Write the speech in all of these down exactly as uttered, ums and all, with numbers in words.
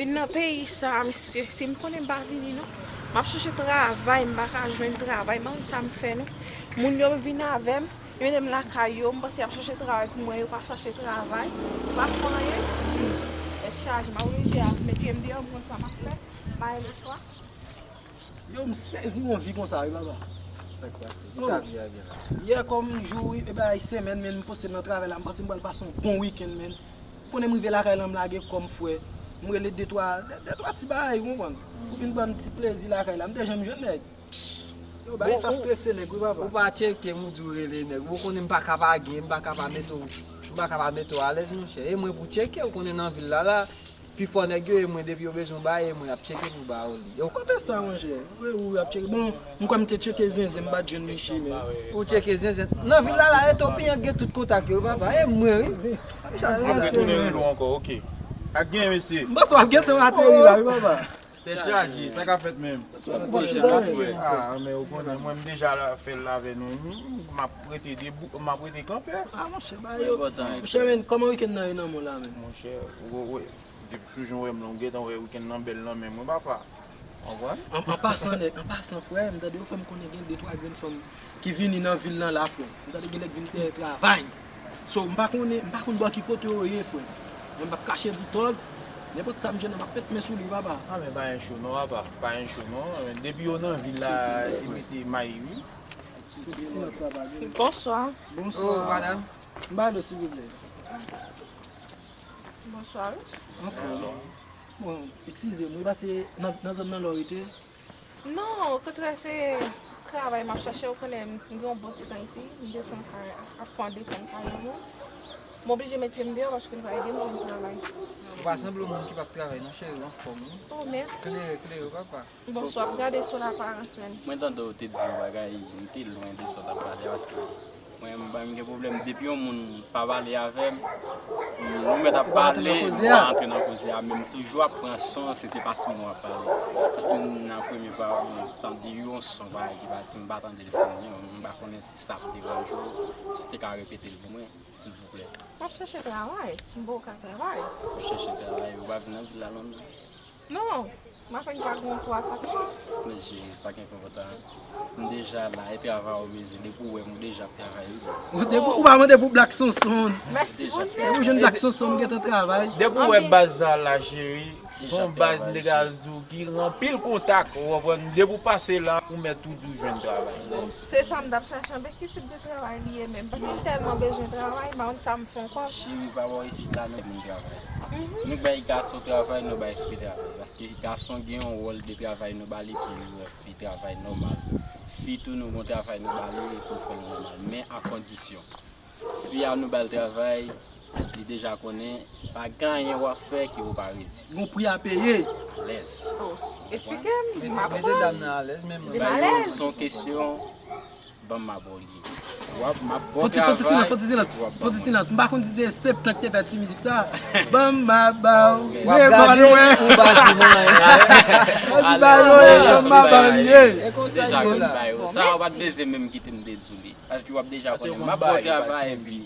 Nan peyi sa, mesye, si m konnen m pa vini non. M ap chèche travay, m pa ka jwenn travay, m pa konn sa m fè non. Moun yo vin avè m, yo mete m lakay yo, m panse y ap chèche travay pou mwen, yo pa chèche travay, yo pa fè anyen. Tèt chaje, m ap oblije ap met pye m deyò, m konn sa m ap fè, m pa gen lechwa. Yo, m sezi yon vi konsa wi papa. Sa k pase? Kisa vi a gen la? Yè kòm jou wi, e bay semèn, men m poste nan travay la, m panse m pral pase yon bon wikenn, men. Konnen m rive lakay la, m lage kò m, frè. M rele de twa, de, de twa ti bagay, ou konprann? Pou vin ban m ti plezi lakay la. M te janm jwenn nèg. Yo, bagay sa strese nèg wi papa. Ou pa tcheke m, ou di w rele nèg. Ou konnen m pa ka pa gen, m pa ka pa mete w, m pa ka pa mete w alèz, monchè. E mwen pou tcheke, ou konnen nan vil la la, pifò nèg yo, e mwen depi yo bezwen w bagay, e mwen y ap tcheke pou ba yo li. Yo. Kote sa, monchè? Wi, wi, ap tcheke. Bon, m kwè m te tcheke zenzen, m pa t jwenn mesye, men. Ou tcheke zenzen? Nan vil la la, Etopyen gen tout kontak yo, papa. E mwen, wi. M ap retounen rele w ankò, oke. Ak gen, mesye. M panse w ap gentan ateri la, wi, papa. Tèt chaje, sa k ap fèt menm? Tèt chaje, wi. Ah, men ou konnen, mwen m deja la, fè l avè nou. M, m ap rete debou, m ap rete kanpe. Ah, monchè, ba yo. Monchè, men, kòman wikenn nan ye nan men w la, menm? Monchè, ou, ou, Depi toujou w wè m la, ou gentan wè wikenn nan bèl nan men mwen, papa. Konprann? An, an pasan, nèg, an pasan, frè, m tande yo fè m konnen gen de twa grenn fanm ki vini nan vil lan la, frè. M tande gen nèg vin dèyè travay. So, m pa konnen, m pa konn bò ki kote yo ye, frè. Men m p ap kache di tòg, nenpòt sa m jwenn, m ap met men sou li, papa. Ah, men pa gen cho non, papa. Pa gen cho non. Depi yo nan vil la, se mete may, wi. Se ti silans, papa. Bonswa. Bonswa. Oh, madanm. M ba dlo, silvouplè. Bonswa, wi. Anfòm. Bon, eskize m, wi, pase nan, nan zòn nan lè w rete? Non, okontrè, se travay m ap chache, ou konnen m gen yon bon ti tan isi, m desann kay, ap fè yon desann kay yon moun. M oblije met pye m deyò paske l va ede m jwenn travay. Ou pa sanble yon moun ki p ap travay non, cheri, w anfòm, wi. Oh, mèsi. Klere, klere, papa. Bonswa, ap gade sou laparans menm. Mwen tande w te di yon bagay, m te lwen de sa w t ap pale a, paske mwen, m pa menm gen pwoblèm. Depi yon moun pa pale avè m, nou mèt ap pale, m pa antre nan koze a, men m toujou ap pran son, se te pa sou mwen w ap pale. Paske m nan premye pawòl, m tande yon son bagay ki pati, m pa tande l fini, m pa konnen si sa ap deranje w, si w te ka repete l pou mwen, silvouplè. M ap chèche travay, m pa ka travay. W ap chèche travay, ou pa vin nan vil la non. Non, m apèn ka gen yon gwo apatman. Men cheri, sa k enpòtan, m deja la, e travay ou bezwen, depi w wè m, ou deja ap travay, wi. Ou depi, ou pa mande pou Black Sonson. Mèsi Bondye. Depi w jwenn Black Sonson, ou gentan travay. Depi w wè baz sa la, cheri, se yon baz m te ka di w ki ranpli l kontak, ou konprann? Depi w pase la, ou mèt ou di w jwenn travay. Se sa m t ap chache, men ki tip de travay li ye menm? Paske m tèlman bezwen travay, m pa konn sa m fè ankò. Cheri, pa bò isit la, nou moun travay. Nou bay gason travay, nou bay fi travay. Paske gason gen yon wòl de travay nou ba li pou li, li travay nòmal. Fi tou nou gon travay nou ba li pou l fè l nòmal. Men a kondisyon, fi a nou ba l travay, li deja konnen, pa gen anyen w ap fè ke ou pa redi. Gon pri a peye. Alèz. Oh, eksplike m, m ap tann. Mesye dam nan alèz, men mwen. Bay yo, se yon kesyon. Ban m mabòlye. W ap, m ap bon travay. Fò ti silans, fò ti silans, fò ti silans. M pa konn si se Septan ki te fè ti mizik sa. Ban m mabòlye. W ap gade ou pa di mwen anyen. Fò ti ba yo, ban m mabòlye. E konsa yo la. Sa w pa t bezwen menm kite m te di w li. Paske w ap deja konnen. M ap bon travay epi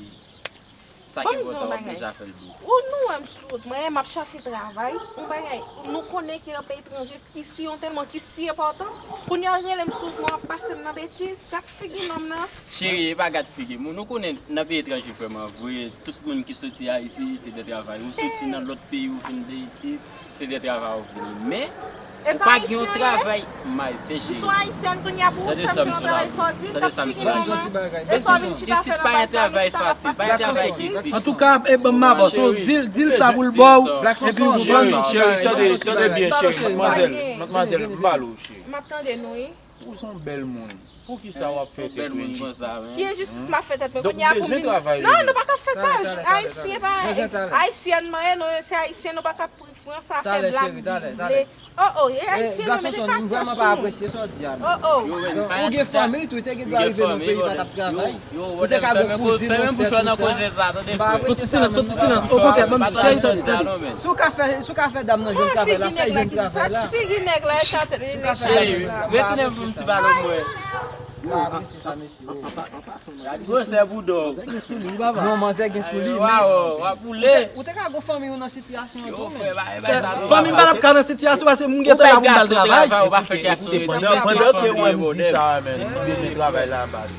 sa ki enpòtan, w ap deja fè l byen. Ou nou wè m sou wout mwen, m ap chache travay. Yon bagay, nou konnen ke nan peyi etranje, ki si yon tèlman, ki si enpòtan. Kounye a w rele m sou wout mwen, w ap pase m nan betiz. Gad figi nonm nan. Cheri, e pa gad figi. Nou konnen nan peyi etranje vrèman vre, tout moun ki soti Ayiti, se de travay. Ou soti nan lòt peyi, ou vin de isit, se de travay ou vini. Men, ou pa gen yon travay, m ayisyen cheri. M sou ayisyèn kounye a pou ou fè m di yon travay sa w di, gad figi nonm nan. E sa w vin chita fè nan baz sa, vin chita ap pase avèk figi. Antouka, e ban m mabòlye, so, di l, di l sa pou l ba w, epi ou konprann. Cheri, tande, tande byen, cheri, madmwazèl, madmwazèl, m pale w, cheri. M ap tande nou, wi. Ou se yon bèl moun. Poukisa w ap fè tèt ou enjistis? Ki enjistis m ap fè tèt mwen? Kounye a pou m vin. Non, nou pa ka fè sa. Ayisyen pa, ayisyèn mwen ye, nou se ayisyen, nou pa ka pran sa fè blag vle. Oh, oh, e ayisyen nou mete katon sou nou. Oh, oh. Ou gen fanmi tou, ou te gen dwa rive nan peyi pa t ap travay. Ou te ka gon kouzin, yon sè, tout sa. Fò ti silans, fò ti silans. Okontrè, ban m cheri tande, tande. Si w ka fè, si w ka fè dam nan jwenn travay la, fè jwenn travay la. Figi nèg la, e sa tèt li. Cheri, retounen pou m ti pale mwen. Yo, an, an, an, an pa- an pasan, manzè gen sou li. Gwosè boudòg. Manzè gen sou li, wi, papa. Non, manzè gen sou li, men w ap boule. Ou te ka gon fanmi ou nan sitiyasyon an tou, men. Fanmi m pa t ap ka nan sitiyasyon, paske m gentan la pou m al travay. Ou pa fè kè sou pandan, pandan ke w ap di sa, men, m bezwen travay la, baz.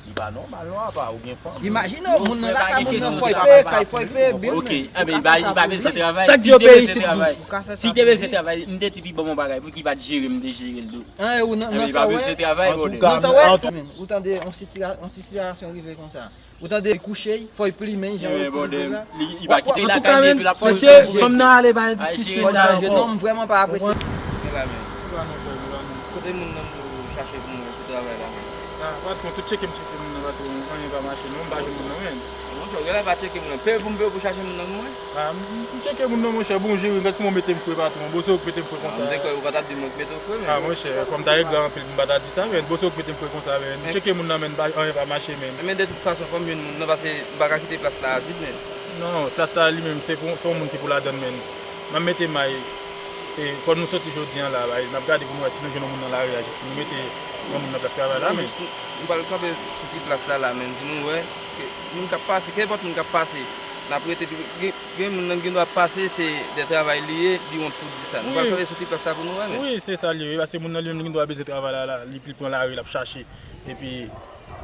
Li pa nòmal, non, apa, ou gen fanmi. Imajine w, moun nan lakay moun nan, fò l peye kay, fò l peye bil, men. Ok, enben, li pa bezwen travay. Sa k di yo peyi isit dous. Si te bezwen travay, m te di pi bon bagay, pou ki pa t jere m, m te jere l tou. An, e ou nan, nan sa w wè? An tou ka, nan sa w wè? An tou ka. Ou tande yon sitiya-, yon sitiyasyon rive konsa. Ou tande, li kouche, fò l plimen, jan yo itilize la. Li pa kite lakay li epi l ap fè. Mesye, fanm nan ale bay diskisyon. Jèn nonm vrèman pa apresye. Kote moun nan pou chache pou mwen pou travay la, men? Ah, patwon, tout tcheke m tcheke moun nan, patwon, anyen pa mache non, m pa jwenn moun nan, men. Monchè, ou genlè pa tcheke moun nan. Peye pou m peye pou chache moun nan pou mwen? Ah, m, m tcheke moun nan, monchè, bon, jere, gad kòman w mete m fre, patwon. Bon, se ou k mete m fre konsa. Ah, m te kwè ou pa t ap di m mwen k mete w fre, men. Ah, monchè, fò m ta egzan anpil pou m pa ta di sa, men bon, se ou k mete m fre konsa, men. M tcheke moun nan, men, pa, anyen pa mache, men. Men de tout fason, fò m jwenn moun nan, paske m pa ka kite plas la a vid, men. Non, plas la li menm, se pou, se yon moun ki pou ladann, men. M ap mete may, e, fò nou soti jodi an la, bay, n ap gade pou nou wè si nou jwenn yon moun nan lari a, jis pou nou mete yon moun nan plas travay la, men. M pral kanpe sou ti plas la, la, men, pou nou wè, ke moun k ap pase, kenpòt moun k ap pase, n ap rete tou, gen, gen moun nan gen dwa pase, se de travay li ye, li wont pou di sa. Nou pral kanpe sou ti plas la pou nou wè, men. Wi, se sa li ye, wi, paske moun nan li menm, li gen dwa bezwen travay la, la, li, li pran lari, l ap chache. Epi,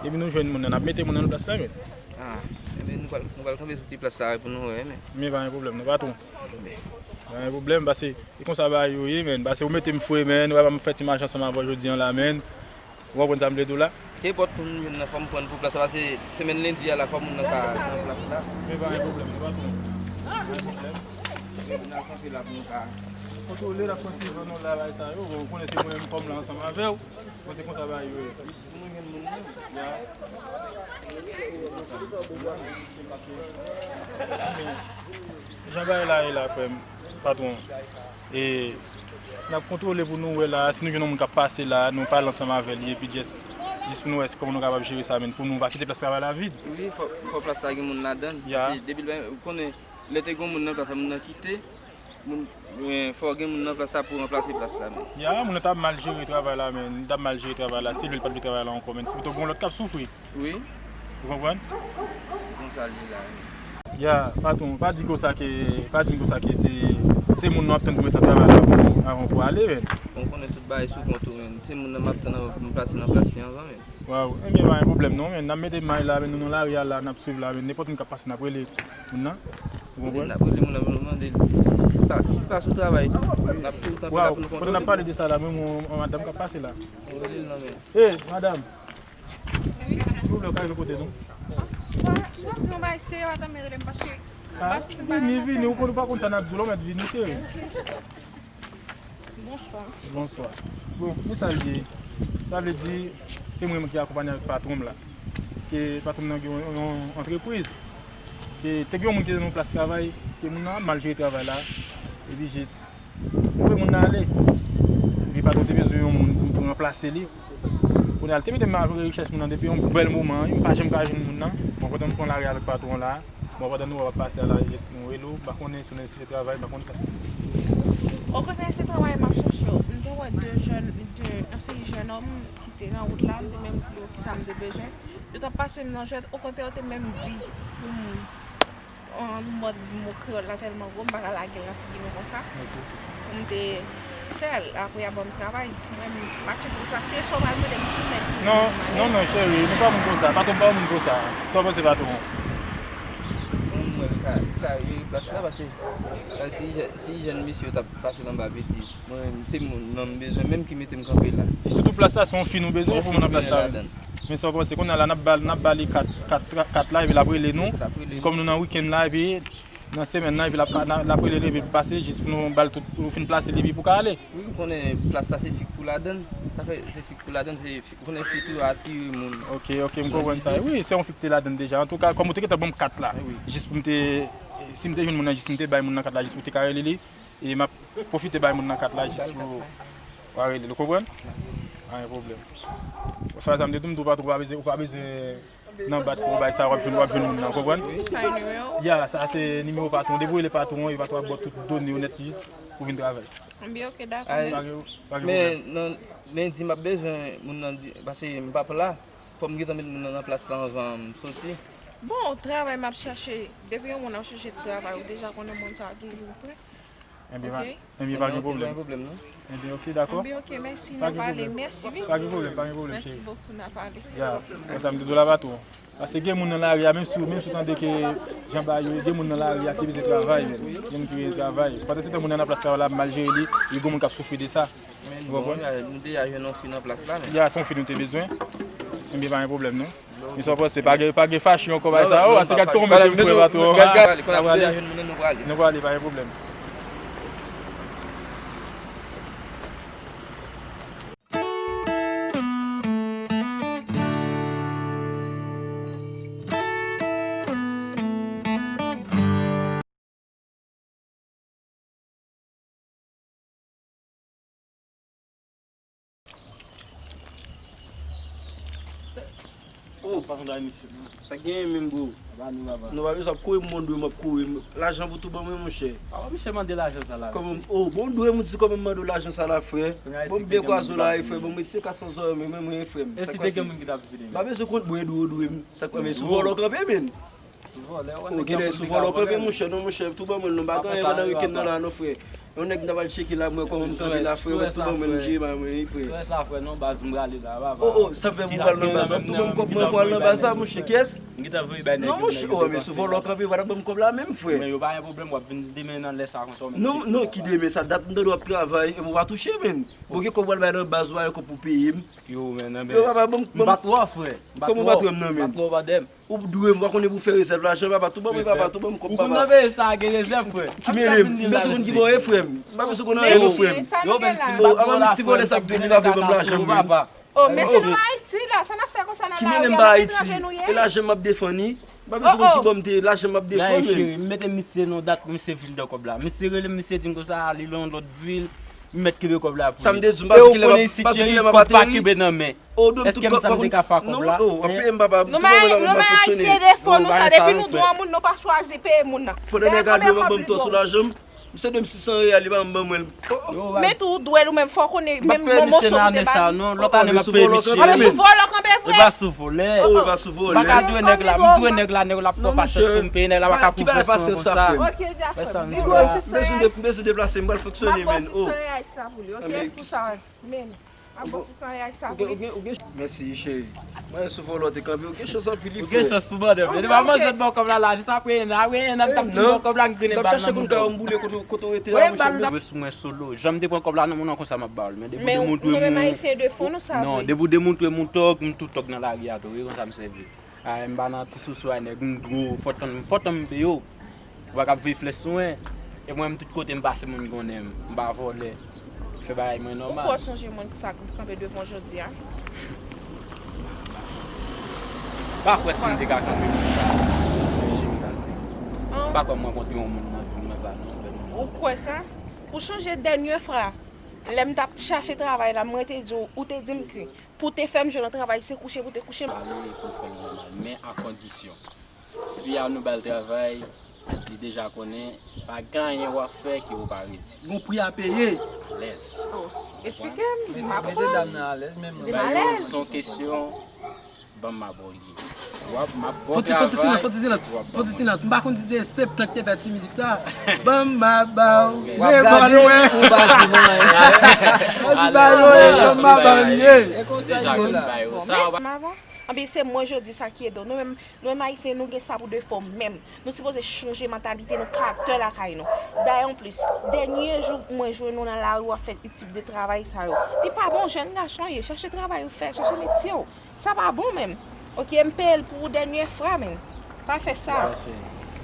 depi nou jwenn moun nan, n ap mete moun nan nan plas la, men. Ah, enben, nou pral, nou pral kanpe sou ti plas la pou nou wè, men. Men pa gen pwoblèm, non, patwon. Pa gen pwoblèm, paske e konsa bagay yo ye, men. Paske ou mete m fre, men. Ou wè m ap fè ti mache ansanm avè w jodi an la, men. Ou konprann sa m vle di w la? Kenpòt moun jwenn nan, fò m pran pou plas la, paske semèn lendi a la, fò moun nan ka nan plas la. Men pa gen pwoblèm, non, patwon. Pa gen pwoblèm. N ap kanpe la pou nou ka kontwole, n ap kontinye fè nou travay sa yo. Bon, ou konnen se mwen menm kòm la ansanm avè w. Bon, se konsa bagay yo ye. Pou nou jwenn moun nan. Ya. Jan bagay la ye la, frè m, patwon. E, n ap kontwole pou nou wè la, si nou jwenn yon moun k ap pase la, nou pale ansanm avè li, epi jis, jis pou nou wè si kòman nou kapab jere sa, men, pou nou pa kite plas travay la vid. Wi, fò, fò plas la gen moun ladan l. Ya. Paske depi l, ou konnen, lè te gen moun nan plas la, moun nan kite, moun, men, fò gen moun nan plas la pou ranplase plas la, men. Ya, moun nan t ap mal jere travay la, men, li t ap mal jere travay la, se li l pa t vle travay la ankò, men, se pito gen yon lòt k ap soufri. Wi. Ou konprann? Se konsa l ye la, wi. Ya, patwon, pa di konsa ke, pa di m konsa ke se, se moun nou ap tann pou met nan travay la pou, avan pou ale, men. Bon, ou konnen tout bagay sou kont ou, men. Se moun nan m ap tann avan pou m pase nan plas li anvan, men. Waw, enben, pa gen pwoblèm non, men. N ap mete may la, men, nou nan lari a la, n ap swiv la, men. Nenpòt moun k ap pase, n ap rele moun nan. Ou konprann? Wi, n ap rele moun nan, pou nou mande l. Si l pa, si l pa sou travay tou, n ap tou kanpe la pou nou kontwole. Waw, pandan n ap pale de sa la, mwen, yon, yon madanm k ap pase la. Nou rele l nan, men. Ey, madanm! Wi. Silvouplè, ou ka rive kote nou? Si w ap di yon bagay serye, madanm, rele m paske... Ah, vini, vini, ou konn, ou pa konn sa n ap di w la, ou mèt vini, cheri. Bonswa. Bonswa. Bon, men sa l ye. Sa vle di, se mwen menm ki akonpanye avèk patwon m la. Ke patwon m nan gen yon, yon antrepriz. Ke te gen yon moun ki te nan yon plas travay, ke moun nan ap mal jere travay la. Epi jis, Ou wè moun nan ale. Epi patwon te bezwen yon moun pou ranplase li. Kounye a, li te mete m avèk richès moun nan depi yon bèl moman, wi, m pa janm ka jwenn moun nan. Bon, pandan m pran lari avèk patwon la, bon, pandan nou wè w ap pase a la, jis nou rele w, m pa konnen si w nesesite travay, m pa konn sa. Ou konnen se travay m ap chèche. M te wè de jèn, de, yon seri jèn òm ki te nan wout la, m te menm di yo kisa m te bezwen. Yo t ap pase m nan jwèt, okontrè, yo te menm di pou m yon mòd mo kreyòl la tèlman gwo, m pa ka lage l nan figi nou konsa. Ok. Pou m te fè l, apre y a ban m travay. Mwen, m matche pou sa. Si e sa w pral mande m, m tou mèt. Non, non, non, cheri, nou pa moun konsa. Patwon pa moun konsa. Sa w panse, patwon? Bon, mwen, m ka, m ka jere plas la, paske, euh, si jè-, si jèn mesye yo t ap pase l anba betiz, mwen, se moun nan m bezwen menm ki mete m kanpe la. E sitou plas la, se yon fi nou bezwen pou moun nan plas la. Men sa w panse, kounye a la, n ap ba l, n ap ba li kat, kat, kat la, epi l ap rele nou. L ap rele nou. Kòm nou nan wikenn la, epi nan semèn nan, epi l ap, l ap rele nou, epi l pase, jis pou nou ba l tout, pou nou fin plase li, epi pou ka ale. Wi, ou konnen plas la se fi k pou ladann. Sa fè se fi k pou ladann, se fi, ou konnen fi tou atire moun. Ok, ok, m konprann sa. Wi, se yon fi k te ladann deja. Antouka, kòm ou te gentan ban m kat la, jis pou m te, si m te jwenn moun nan, jis m te bay moun nan kat la, jis pou te ka rele li. E m ap pwofite bay moun nan kat la jis pou w a rele l, ou konprann? Pa gen pwoblèm. Sa, sa m te di w, m di w patwon, ou pa bezwen, ou pa bezwen nan bat pou bay sa, w ap jwenn, w ap jwenn moun nan, konprann? Sa e nimewo? Ya, sa se nimewo patwon. Depi w rele patwon, e patwon ap ba w tout done yo nèt jis pou vin travay. Anben, ok, dakò, mèsi. Pa gen, pa gen pwoblèm. Men nan lendi, m ap bezwen moun nan di, paske m p ap la. Fò m gentan met moun nan nan plas la anvan m soti. Bon, travay m ap chache, depi yon moun ap chache travay, ou deja konnen moun sa a toujou pre. Enben, pa, enben, pa gen pwoblèm. Pa gen pwoblèm, non. Enben, ok, dakò. Enben, ok, mèsi, n a pale. Mèsi, wi. Pa gen pwoblèm, pa gen pwoblèm, cheri. Mèsi bokou, n a pale. Ya, konsa m te di w la patwon. Paske gen moun nan lari a, menm si, menm si w tande ke jan bagay yo ye, gen moun nan lari a ki bezwen travay, men. Gen moun ki bezwen travay. Pandan se tan moun nan nan plas travay la ap mal jere li, e gen moun k ap soufri de sa. Ou konprann? Bon, nou deja jwenn yon fi nan plas la, men. Ya, se yon fi nou te bezwen. Enben, pa gen pwoblèm, non. Men sa w panse, pa gen, pa gen fache ankò bay sa. Oh, se gad kòman mete m frè patwon. Gad, gad, nou deja jwenn moun nan, nou prale. Nou prale, pa gen pwoblèm. Oh, sa k genyen menm, bro? Nou pa bezwen ap kouri pou bon dwe, m ap kouri. Lajan pou tou ban mwen, monchè. Papa, misye mande lajan sa la. Kòman, oh, bon dwe, m di kòman m mande w lajan sa la, frè. Bon, m byen kwaze w la, frè. Bon, m retire kat san zòrèy mwen, mwen, frè m. Sa k pase? M pa bezwen kont, bon, e dwe, dwe m. Sa k pase? Sou vòlò kanpe, menn. Oh, genlè sou vòlò kanpe, monchè, non, monchè, tou ban mwen l non, m pa gen anyen pandan wikenn nan la, non, frè. Yon nèg m ta pral tcheke la, m wè kòman m kanpe la, frè, tou ban mwen l, m jere bay mwen, wi, frè. Frè sa, frè, non, baz, m prale la, papa. Oh, oh, sa fè pou pral nan baz, w ap tou ban m kòb mwen pou al nan baz la, monchè, kiyès? Non, monchè, oh, men sou vòlò kanpe, w pa t ap ban m kòb la menm, frè. Men yo pa gen pwoblèm, w ap vin demen nan lè sa konsa, w menm. Non, non, ki demen sa, dat m tande w ap travay, e m ou pa touche, menn. Bon, gen kòb w al bay nan baz ou, pa gen kòb pou peye m. Yo, men, non, men. Yo, papa, ban m, ban m. M pa t wè w, frè. Kòman w pa t wè m nan, menn? M pa t wè w, pa dèm. Ou dwe m, pa konnen pou fè rezèv lajan, papa, tou ban mwen, papa, tou ban m kòb, papa. Ou konn nan peyi sa gen rezèv, frè. Ki mele m, m bezwen konn ki bò w ye, frè m. M pa bezwen konn anyen, non, frè m. Yo, men, si vòlè sa ap dwe li pa vle ban m lajan m, menn. Oh, men se nan Ayiti la, sa n ap fè konsa nan lari a, nan etranje nou ye. E lajan m ap defann, wi. M pa bezwen konn ki bò m te ye, lajan m ap defann, menn. Cheri, m mete misye nan dat pou misye vin nan kòb la. Misye rele m, misye di m konsa, li nan yon lòt vil, m mèt kenbe kòb la pou li. Sa m te di w, m pa di kilè m ap ateri. Èske m sa m te ka fè kòb la? Non, oh, w ap peye m, papa. Nou men Ayisyen defo nou sa, depi nou dwe yon moun, nou pa chwazi peye moun nan. Pandan nèg la dwe m ap ban m tò sou lajan m, misye dwe m sis san reyal, li pa janm ban mwen l. Oh, oh. Men tou, ou dwe l ou menm, fò w konnen, menm yon moso pou te ba li. Oh, oh, men sou vòlò kanpe, vre. E pa sou vòlò. Oh, e pa sou vòlò. M pa ka dwe nèg la, m dwe nèg la, nèg la ap pran pasyans pou m peye, nèg la pa ka pran pasyans sa. Ok, dakò. M bezwen de-, m bezwen deplase, m pral fonksyone, menn. Oh. Sa pou li, ok? Pou sa, men. Ap bon, se san reyaj sa pou li. Mèsi, cheri. Mwen, sou vòlò te kanpe, ou gen chans anpil, wi, frè. Ou gen chans pou bòdè. Men depi manzè t ba w kòb la, la, jis apre en an, apre en an, m t ap fin ba w kòb la, m grennen bal nan men w. M t ap chache konn ka m boule kote, kote w rete a, monchè. Mwen sou mwen solo. Jan m te pran kòb la nan men w nan konsa m ap ba w li. Men depi w demontre m, non, depi w demontre m ou tòg, m tou tòg nan lari a tou, e konsa m sèvi. Ay, m pa nan ti sousou a nèg, m gwo, fò tann, fò tann m peye w. Ou pa ka ap voye flè sou mwen. E mwen menm tout kote m pase moun konnen m. M pa vòlè. Fè bagay mwen nòmal. Ou kwè w sonje moun sa k kanpe devan w jodi a? M pa kwè si m te ka kanpe moun sa. Reflechi m sa se. M pa kwè m rankontre yon moun nan vi mwen sa non. Ou kwè sa? Ou sonje dènye fwa lè m t ap chache travay la, mwen te di w, ou te di m ke pou te fè m jwenn yon travay, se kouche pou te kouche m. Pale pou fè l nòmal, men a kondisyon fi a nou ba l travay, li deja konnen, pa gen anyen w ap fè ke ou pa redi. Gon pri a peye. Alèz. Oh, eksplike m, m ap konprann. Mesye dam nan alèz menm. Li alèz. Se yon kesyon, ban m mabògye. W ap, m ap bon travay. Fò ti silans, fò ti silans, fò ti silans. M pa konn si se Septan ki te fè ti mizik sa. Ban m mabògye. W ap gade ou pa di mwen. Fò ti ba yo, ban m mabògye. E konsa l ye la. Bon, mèsi, Mava. Anben, se mwen jodi sa ki ede w. Nou menm, nou menm Ayisyen, nou gen sa pou defo menm. Nou sipoze chanje mantalite nou, karaktè lakay nou. Dayè, anplis, dènye jou mwen jwenn ou nan lari w ap fè tip de travay sa yo. Li pa bon, jèn gason ye, chache travay ou fè, chache metye w. Sa pa bon menm. Ok, m peye l pou ou dènye fwa, menn. Pa fè sa.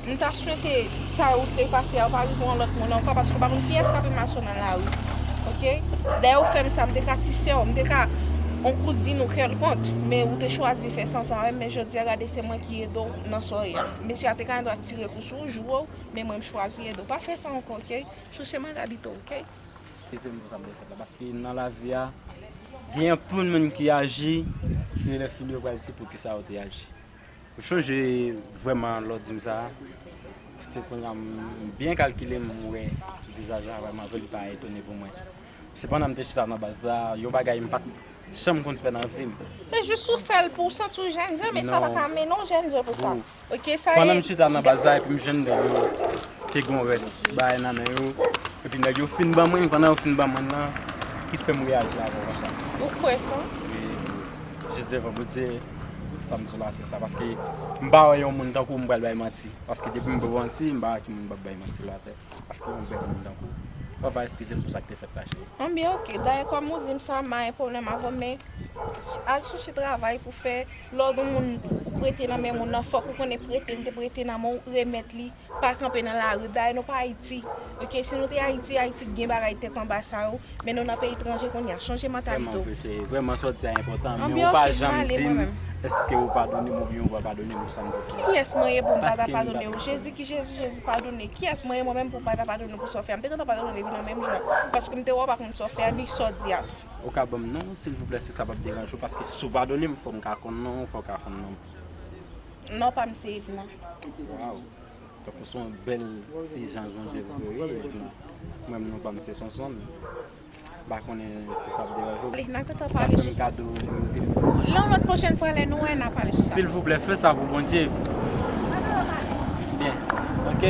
M ta swete sa ou te pase a, ou pa rive yon lòt moun ankò, paske ou pa konn kiyès k ap emason nan lari. Ok? Dèyè ou fè m sa, m te ka ti sè w, m te ka yon kouzin ou kèlkonk, men ou te chwazi fè sa ansanm avè m, men jodi a, gade, se mwen ki ede w nan sa w ye a. Mesye a te ka gen dwa tire kou sou w, joure w, men mwen, m chwazi ede w. Pa fè sa ankò, ok? Chanje mantalite w, ok? Se menm sa m te fè la, paske nan lavi a, gen anpil moun ki aji, se lè fini yo pral di poukisa yo te aji. Ou chonje vrèman lè w di m sa, se kounye a m byen kalkile, m wè vizaj la vrèman vre, li pa etone pou mwen. Sepandan, m te chita nan baz la, yon bagay m pa t janm konn fè nan vi m. Men jis ou fè l pou w santi w jènjan, men sa pa ka mennen w jènjan pou sa. Ok, sa Pandan m chita nan baz la, epi m jwenn nèg yo te gen yon rès bagay nan men yo. Epi nèg yo fin ban mwen, pandan yo fin ban mwen nan, ki fè m reyaji avè w konsa. Ou kwè sa? Jis devan Bondye, sa m di w la se sa. Paske m pa wè yon moun tankou w m pral bay manti. Paske depi m pa manti, m pa wè ki moun m p ap bay manti la tè. Paske yon bèl moun tankou w. Fò w va eskize m pou sa k te fèt la, cheri. Anben, ok. Dayè, kòm ou di m sa, m pa gen pwoblèm avè w, men al chèche travay pou fè. Lè w gen moun ou prete nan men moun nan, fòk ou konnen prete l, te prete nan men w, remèt li. Pa kanpe nan lari. Dayè, nou pa Ayiti. Ok, si nou te Ayiti, Ayiti t gen bagay tèt anba sa yo. Men nou nan peyi etranje kounye a. Chanje mantalite w. Vrèman, sa w di a enpòtan, men ou pa janm di m èske ou padone m oubyen ou pa padone m pou sa m te fè. Kiyès mwen ye pou m pa ta padone w? Jezi ki Jezi, Jezi padone. Kiyès mwen ye mwen menm pou m pa ta padone w pou sa w fè a? M te gentan padone w depi nan menm jou a. Paske m te wè w pa konn sa w fè a, ni sa w di a tou. Ou ka ban m non, silvouplè, si sa p ap deranje w, paske si w padone m, fò m ka konn non w, fò w ka konn non m. Non pa m se Evna. Waw. Tankou se yon bèl ti jan Bondye vre wi, Evna. Mwen menm non pa m se Sonson. M pa konnen si sa ap deranje w. N a gentan pale sou sa. Kado nimewo telefòn. Yon lòt pwochèn fwa lè nou wè n a pale sou sa. Silvouplè, fè sa pou Bondye. Byen. Ok.